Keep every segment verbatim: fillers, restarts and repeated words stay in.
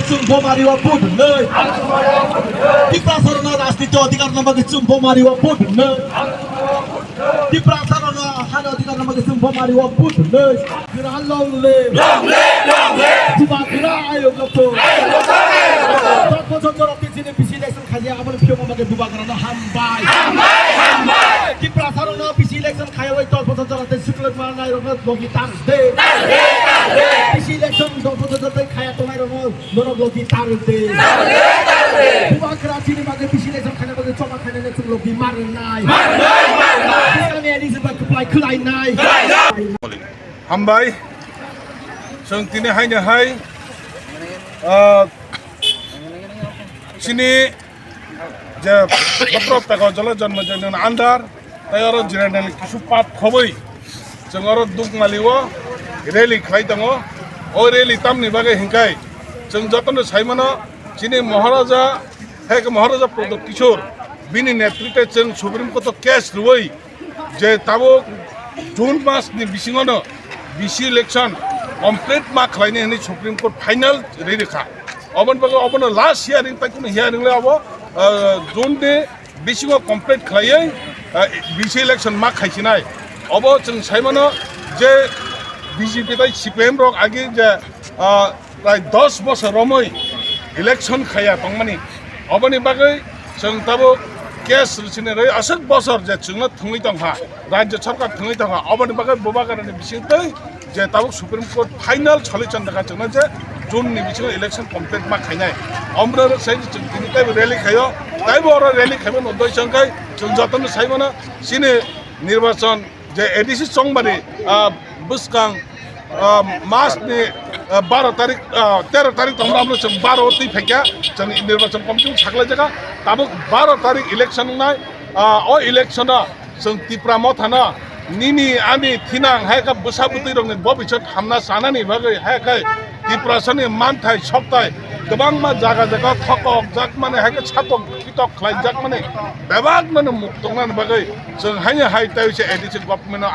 bagwi chwng bo mario vote hwnwi. Tiprasarokno rajniti adhikar rwna bagwi chwng bo mario vote hwnwi. Tiprasarokno hani adhikar rwna bagwi chwng bo mario vote hwnwi. Bubagra long live! Long live, long live! Bubagra ayuk lokthung! Ayuk lokthung, ayuk lokthung! Dot bochor jora tei chini bisi election khaiya aboni phiyokma bagwi Bubagrano hambai! Hambai, hambai! Tiprasarokno bisi election khaiya bai dot bochor jora tei sikla manai rokno logi tar de! Tar de, tar de! Bisi election dot bochor jora tei khaiya tongnai rokno norok logi tar de! Tar de, tar de! Bubagra chini bagwi bisi election khaina bagwi choma khainai chwng logi mar nai! Mar nai, mar nai! Bwskangni ani se bai kwplai khwlai nai! Khwlai nai! Hambai, chwng tini haino hai, ah, chini je Bhadrap Tago Jala Janma Janjana andar, tei oro Jirandali kisu pat khobwi, chwng oro Dukmali o rally khlai tongo. O rally tamni bagwi hinkai chwng jotono sai mano, chini Maharaja, hai khe Maharaja Pradyot Kishore, bini netritwe chwng Supreme Court o case rwui, je tabuk June mas ni bisingo no bisi election complete ma khlaini hwnwi Supreme Court final rwi rwkha. Oboni bagwi obono last hearing, tai kunu hearing le abo, ah, June ni bisingo complete khlaiwi, ah, B C election ma khaisinai. Obo chwng saimano je B J P tai C P M rok agi je, ah, prai dos bosor romwi election khaiya tongmani. Oboni bagwi chwng tabuk case rwsini rwi aswk bosor je chwngno thwngwi tongkha, rajya sarkar thwngwi tongkha, oboni bagwi Bubagrani bisingtwi je tabuk Supreme Court final solution dakha chwngno je June ni bisingo election complete ma khainai. Omrok sai chwng tini taibo rally khaio, taibo oro rally khaimano doi chwngkhai chwng jotono saimano chini nirbachon je A D C Chongbari, ah, bwskang, ah, mas ni, ah, baro tarik, ah, tero tarik tongmani amo chwng baro twi phaikha, chwng nirbachon commission saklai jaka, tabuk baro tarik election wngnai, ah, o election o chwng Tipra Motha no nini ani thinang hai khe bwsa bwtwi rokni bobiswt hamna chanani bagwi hai khe Tiprasani manthai sokthai kwbangma jaga jaga thokok jakmani hai khe satok khitok khlai jakmani bebak mani muk tongnani bagwi chwng haino hai tei se A D C government no,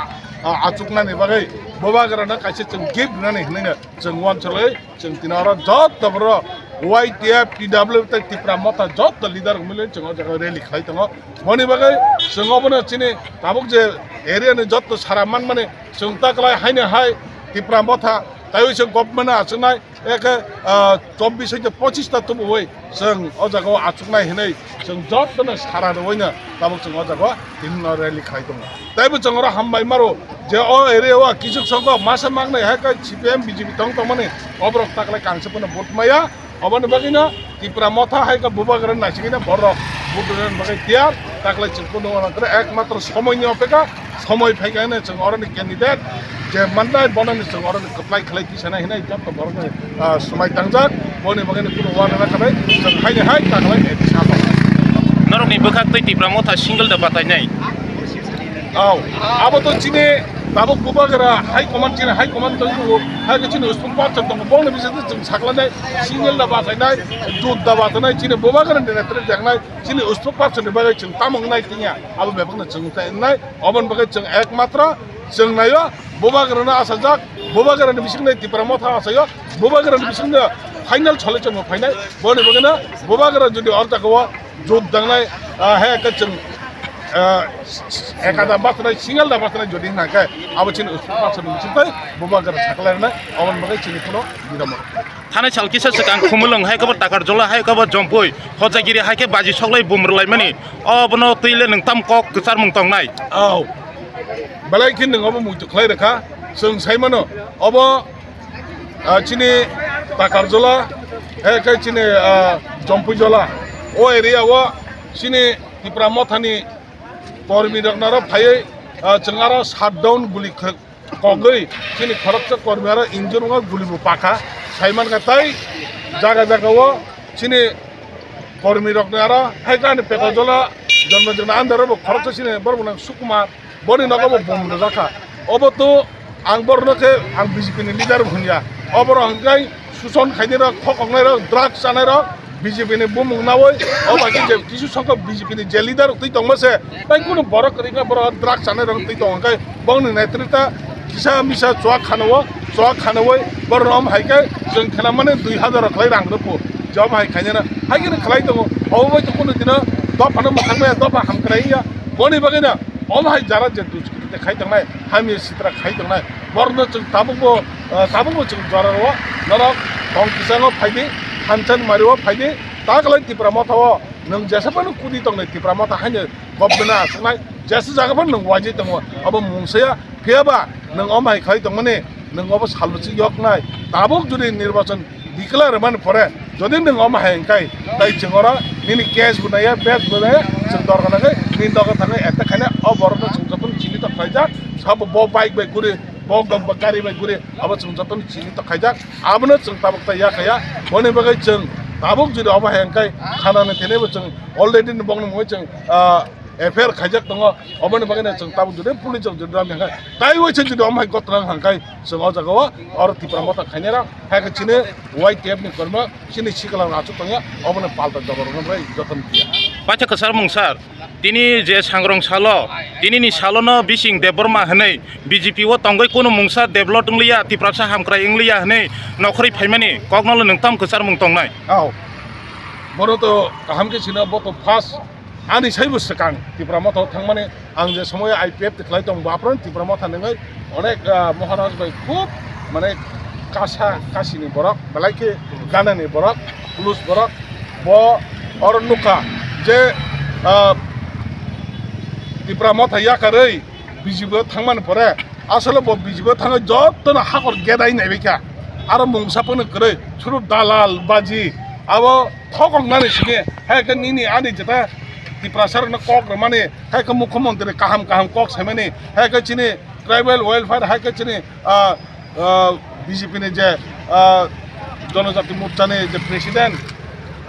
ah, achuknani bagwi Bubagrano kaisa chwng gift rwnani hinwi no chwng uansukwi chwng tini oro joto borok Y T F, T W tei Tipra Motha joto leader rok mili chwng o jaga rally khlai tongo. Boni bagwi chwng obono chini tabuk je area ni joto sara manmani chwng ta kwlai haino hai Tipra Motha tei se government no achuknai eke, ah, chobbish hoite pochis ta tubuwi chwng o jaga o achuknai hinwi chwng jotono sara rwino tabuk chwng o jaga o tini no rally khlai tongo. Teibo chwng oro hambai maro je o area o kichuk songkho masa maknai hai khe C P M B J P tong tongmani oborok ta kwlai kangsa phano vote maya. Oboni bagwino Tipra Motha hai khe Bubagra naisingino borok vote rwna bagwi tiyar. Taklai chwng kunu wana kwrwi ekmatro somoini opeka, somoi phaikha hwnwi chwng oroni candidate je mannai bono ni chwng oroni kwplai khlai tisana hinwi joto borokno, ah, swmai tangjak. Boni bagwino kunu wana na khanai chwng haini hai taklai A D C sabo. Norokni bwkhak tei Tipra Motha single da batainai. Au, abo to chini tabuk Bubagra high command, chini high command tong tongo, hai khe chini usuk parcham tongo, bongni bisingtwi chwng saklanai, single da bachainai, jut da bachainai, chini Bubagra ni netre jaknai, chini usuk parcham ni bagwi chwng tamo wngnai tinya, abo bebakno chwng wngnai, oboni bagwi chwng ekmatro chwng naio, Bubagra no asajak, Bubagra ni bisingni Tipra Motha asaio, Bubagra ni bisingni final solution bo phainai, boni bagwino Bubagra jodi or jagao jut dangnai, ah, hai khe chwng, ah, ekada bathrai, single da bathrai jodi hwnkha khe abo chini usuk parcham ni bisingtwi Bubagra sakhlairwnai, oboni bagwi chini kuno bidamo. Thanai sal kisa swkang Khumulwng hai khe bo Takarjala hai khe bo Jompui, Hojagiri hai khe baji soklai bum rwlaimani, obono twi le nwng tam kok kwcharmung tongnai? Au, belai khe nwng obo muitu khlai rwkha, chwng sai mano obo, ah, chini Takarjala, hai khe chini, ah, Jompuijala, o area o chini Tipra Mothani kormi rok naro phaiwi, ah, chwng aro shutdown guli khe-, kogwi chini khoroksa kormi aro injur wngkha, guli bo pakha, sai mankha tei jaga jaga o chini kormi rokni aro hai khe ani Pekojala Jonmojagna under o bo khoroksa chini borok nang Sukumar. Boni nogo bo bom rwjakha. Obo to ang borokno khe ang B J P ni leader bo hwnya. Oborok hwnkhe suson khainai rok, khokoknai rok, drugs chanai rok, B J P ni bumung nawi, o bai khe je kisu songkho B J P ni je leader rok twi tongma se, tai kunu borok kwrwi khe borok drugs chanai rok twi tongo khe bongni netrita kisa misa chuak khana o, chuak khana oi borok rom hai khe chwng khela mani dui hazar rok khlai rang rwphu, jom hai khainai na hai khe khlai tongo. Obo bai to kunu dino dophano mwthang maya, dopha hamkrai ya, boni bagwi no. Omo hai jara je duskiti khai tongnai, hamya sitra khai tongnai, borokno chwng tabukbo, ah, tabukbo chwng jora rwo, norok tong kisango phaidi, thansa ni mario phaidi, ta kwlai Tipra Motha o nwng jesa phano kudi tongnai Tipra Motha haino government no achuknai, jesa jaga phano nwng uaijwi tongo, abo mungsaya, phiya ba nwng omo hai khai tongmani, nwng obo salbwchwi yoknai, tabuk jodi nirbachon declare mani pore, jodi nwng omo hai wngkai, tai chwng oro nini case bo naiya, badge bo naiya, chwng dorkar nangkhe nini doga thangwi attack khaina, o borokno chwng jotono chini tok khlaijak, sabo bo bike bai guri, bo gari bai guri, abo chwng jotono chini tok khaijak, abono chwng tabuk tai ya khaya, boni bagwi chwng tabuk jodi omo hai wngkai, thanani thinaibo chwng already ni bongni mungwi chwng, ah, F I R khaijak tongo, oboni bagwino chwng tabuk jodi police rok jodi ramya kha, tai waisa jodi omo hai gotna wngkha khe chwng o jaga o oro Tipra Motha khainai rok, hai khe chini Y T F ni kormo chini sikla rok achuk tongya, oboni palta jawab rwna bai jotono phiya. Paitha kwchar mung sir, tini je sangrong salo, tini ni salo no Bising Debbarma hinwi B J P o tongwi kunu mungsa develop wngliya, Tiprasa hamkrai wngliya hinwi nokhorwi phaimani kokno le nwng tam kwchar mung tongnai? Ao, bono to kaham khe sina, bo to first Ani saibo swkang Tipra Motha o thangmani, ang je somoyo I P F T khlai tong, bo aphano Tipra Motha nungwi onek, ah, Maharaj bai khub, mane, kasa kasini borok, belai khe ganani borok, plus borok, bo oro nukha je, ah, Tipra Motha yakarwi B J P o thangmani pore, asole bo B J P o thangwi jotono hakor gedai naibaikha. Aro mungsa phano kwrwi, suru dalal baji, abo thokoknani simi, hai khe nini ani jeta Tiprasa rokno kok rwmani, hai khe mukhyamantri kaham kaham kok saimani, hai khe chini tribal welfare, hai khe chini, ah, ah, B J P ni je, ah, Jonojati Morcha ni je president,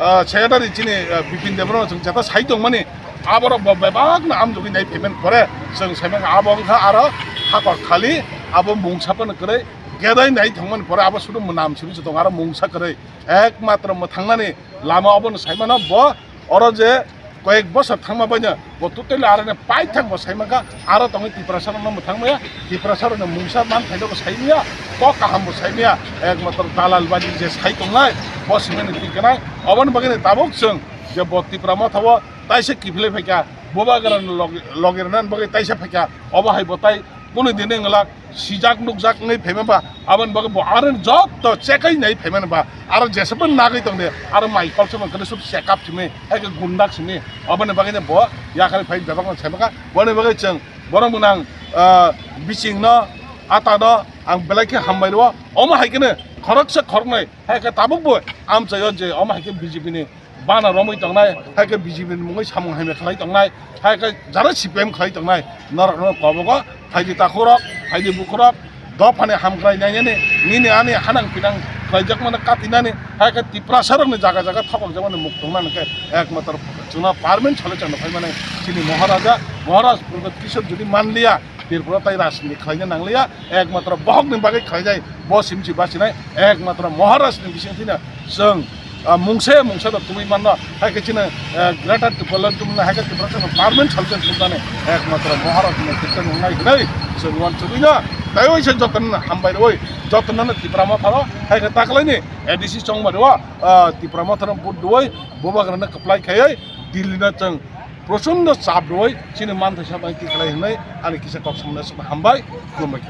ah, secretary chini, ah, Bipin Debbarma chwng jeta sai tongmani, aborok bo bebakno amjogwi nai phaimani pore chwng saimani abo wngkha aro hakor khali abo mungsa phano kwrwi gedai nai thangmani pore abo suru mwnam simi se tongo aro mungsa kwrwi ekmatro mwthangnani lama obono saimano bo oro je koyek bosor thangma baino bo totally aroni paithak bo saimankha, aro tongwi Tiprasa rokno mwthangmaya, Tiprasa rokno mungsa man phaino bo saimaya, kok kaham bo saimaya, ekmatro dalal baji je sai tongnai bo simani tiknai, oboni bagwi tabuk chwng je bo Tipra Motha o taisa kiphilwi phaikha, bubagra logi, logi rwnani bagwi taisa phaikha, obo hai bo tai kunu dini wngla sijak nukjak wngwi phaima ba, aboni bagwi bo aro jotto chekai nai phaimani ba, aro jesabo nagwi tongde, aro mai kolsamo khe sub check up simi, hai khe gundak simi, aboni bagwi bo yakarwi phai bebak no saimakha, boni bagwi chwng borok mwnang, ah, biching no, ata no ang belai khe hambai rwo, omo hai khe khoroksa khoroknwi, hai khe tabuk bo amchaio je omo hai khe B J P ni bana romwi tongnai, hai khe B J P ni mungwi samung hamya khlai tongnai, hai khe jara C P M khlai tongnai, norokno kobogo phaidi takhurok, phaidi bukhurok, dophani hamkrai nainani, nini ani hanang pinang khlaijakmani katinani, hai khe Tiprasarokni jaga jaga thokokjakmani muk tongnani khe ekmatro chwngno permanent solution rw phaimani chini Maharaja, Maharaj Pradyut Kishore jodi manliya, Tripura tai rajniti khlaina nangliya, ekmatro bohokni bagwi khlainai, bo simsi bachinai, ekmatro Maharajni bisingtwino chwng, ah, mungsa mungsa da tubui manno, hai khe chini, eh, Greater Tipraland tumno, hai khe Tiprasano permanent solution tubnani, ekmatro Maharajni netrito wngnai hwnwi chwng uansugwino, tei waisa jotono hambai rwui, jotono Tipra Motharo, hai khe taklaini A D C chongmani o, ah, Tipra Motharo vote rwui, bubagrano kwplai khaiwi, Delhi no chwng prochondo chap rwui chini manthaisa bai tikhlai hwnwi ani kisa kok samna hambai, khulumbai.